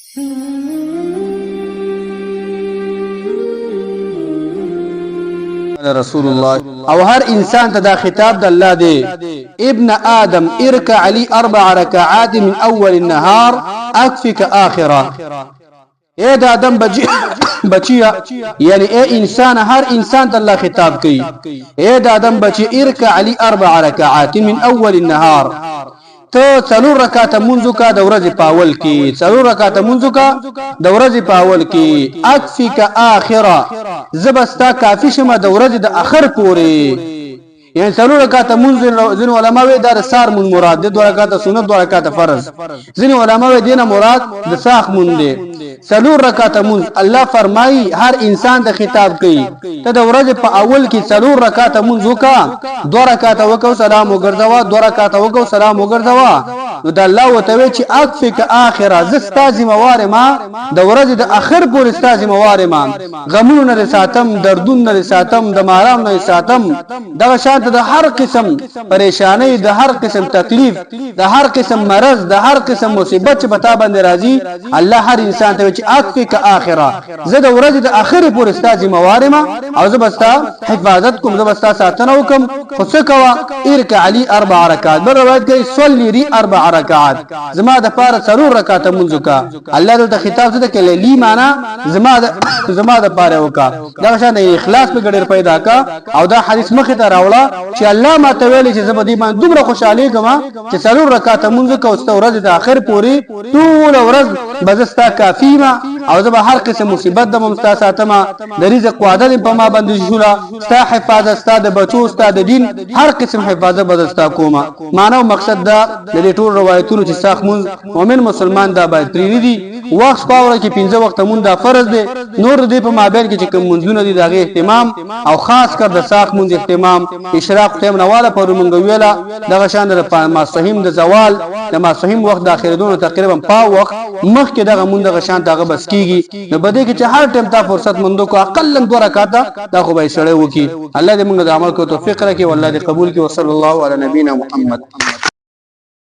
رسول الله او هر انسان ته دا خطاب د الله دی، ابن آدم ارکع لي اربع رکعات من اول النهار اکفک اخره. اے د آدم بچیا، یعنی اے انسان، هر انسان ته الله خطاب کوي، اے د آدم بچی، ارکع لي اربع رکعات من اول النهار، ته څلور رکعاته مونځ وکړه د ورځې په اول کې، څلور رکعاته مونځ وکړه د ورځې په اول کې، اکفیک اخره، زه به ستا کافي شم د ورځې د اخر پورې. یعنی څلور رکعاته مونځ، ځینې علما وایي دا د سهار مونځ مراد دی، دوه رکعاته سنت، دوه رکعاته فرض. ځینې علما وایي دینه مراد د څاښت مونځ دی. څلور رکعاته مونځ، الله فرمایي، هر انسان ته خطاب کوي، ته د ورځې په اول کې څلور رکعاته مونځ وکړه، دوه رکعاته وکړه سلام وګرځوه، دوه رکعاته وکړه سلام وګرځوه. نو د الله ورته وایي چې اکفک اخره، زه ستا ذمه وار ما د ورځې د اخر پورې ستا ذمه وار ما، غمونو نه ساتم، دردونو نه ساتم، د مارانو نه ساتم، دغه شان ته د هر قسم پریشانۍ، د هر قسم تکلیف، د هر قسم مرض، د هر قسم مصیبت چې په تا باندې راځي، الله هر انسان ته چې اکفک اخره، زه د ورځې د اخرې پورې ستا ذمه وار یم او زه به ستا حفاظت کوم، زه به ستا ساتنه وکم، خو څه کوه، ارکع لي اربع رکعات. بل روایت کوي صلي لي اربع رکعات، زما د پاره څلور رکعاته مونځ وکړه. الله دلته خطاب څه ته کوي؟ لی معنا زما د پاره وکا. دا شان اخلاص په ګډر پیدا کا او دا حدیث مخه ته راوړه چې الله ما ته ویل چې زه په دې باندې دومره خوشاله کوم چې څلور رکعاته مونږ کو، ست ورځ د اخر پوري ټول ورځ بزستا کافی ما او زه به هر قسم مصیبت د ممستا ساتم، د رزق وعده په ما باندې شولا، ستا حفاظت، ستا د بچو، ستا د دین هر قسم حفاظت بزستا کومه. معنا او مقصد دا د دې ټول روایتونو چې ساخ مونږ مؤمن مسلمان دا باید پرې نه دي. وخت پاوره کې پنځه وخت مونږ دا فرض دی، نور دې په مابین کې چې کوم منځونه دي دغه اهتمام او خاص کر د ساخ مونږ اهتمام. اشراق ټیم نه والا پر مونږ ویلا، دغه شان د ماسحیم د زوال د ماسحیم وخت د اخیریدونو تقریبا پاو وخت مخکې دغه مونږ دغه شان دغه بس کیږي. نو بده کې چې هر ټیم تا فرصت مندو کو اقلا دوه رکعاته دا خو به سړی وکي. الله دې موږ د عمل کو توفیق راکړي او الله دې قبول کړي. وصلی الله علی نبینا محمد.